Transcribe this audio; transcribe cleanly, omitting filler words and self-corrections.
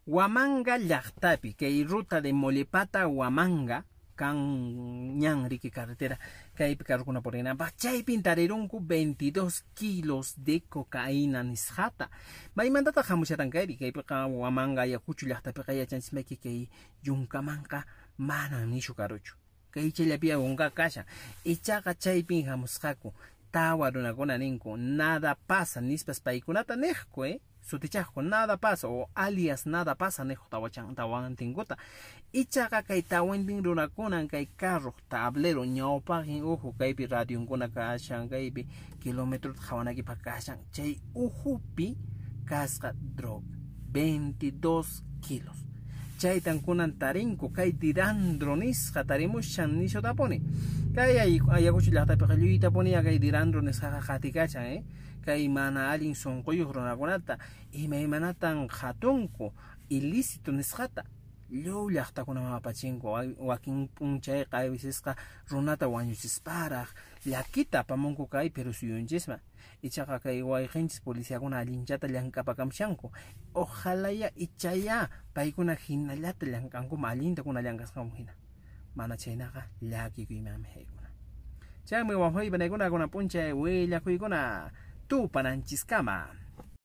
Huamanga llaqtapi, kay ruta de Mollepata Huamanga, kan ñan riki carretera, kaypi carrokuna purinanpaq, chaypin tarirunku 22 kilos de cocaína nisqata. Maymantataq hamushatan kayri? Kaypiqa Huamanga Ayacucho llaqtapiqa yachanchis mayki kay yunkamanqa manan nishu karuchu. Kay chayllapi yunka kashan. Ichaqa chaypin hamusqaku tawa runakuna ninku nada pasa nispas paykunata niqku, sutichaqku nada pasa o alias nada pasa niqku tawantinkuta. Ichaqa kay tawantin runakunan kay carro tablero ñawpaqin uhu kaypi radionkuna kashan, kaypi kilometrota qhawanakipaq kashan, chay uhupi kasqa droga 22 kilos. Chaytan kunan tarinku kay dirandro nisqa tarimushan nishutapuni. Kay Ayacucho llaqtapiqa lluytapuni kay dirandro nisqaqa qatikachan, kay mana allin sunquyuq runakunata imaymanatan qhatunku ilícito nisqata. Lliw llaqtakunaman apachinku, wakin p'unchayqa aywisisqa runata wañuchisparaq llakita apamunku kay Perú suyunchisman. Ichaqa kay wayqinchis policiakuna allinchata llank'apakamushanku. Ojalaya ichaya paykuna hinallata llank'ankuman, allinta kuna llank'asqanku hina. Mana chaynaqa llakikuymanmi haykuna. Chaymi wawqipanaykuna kunan p'unchay willakuykuna tupananchiskama.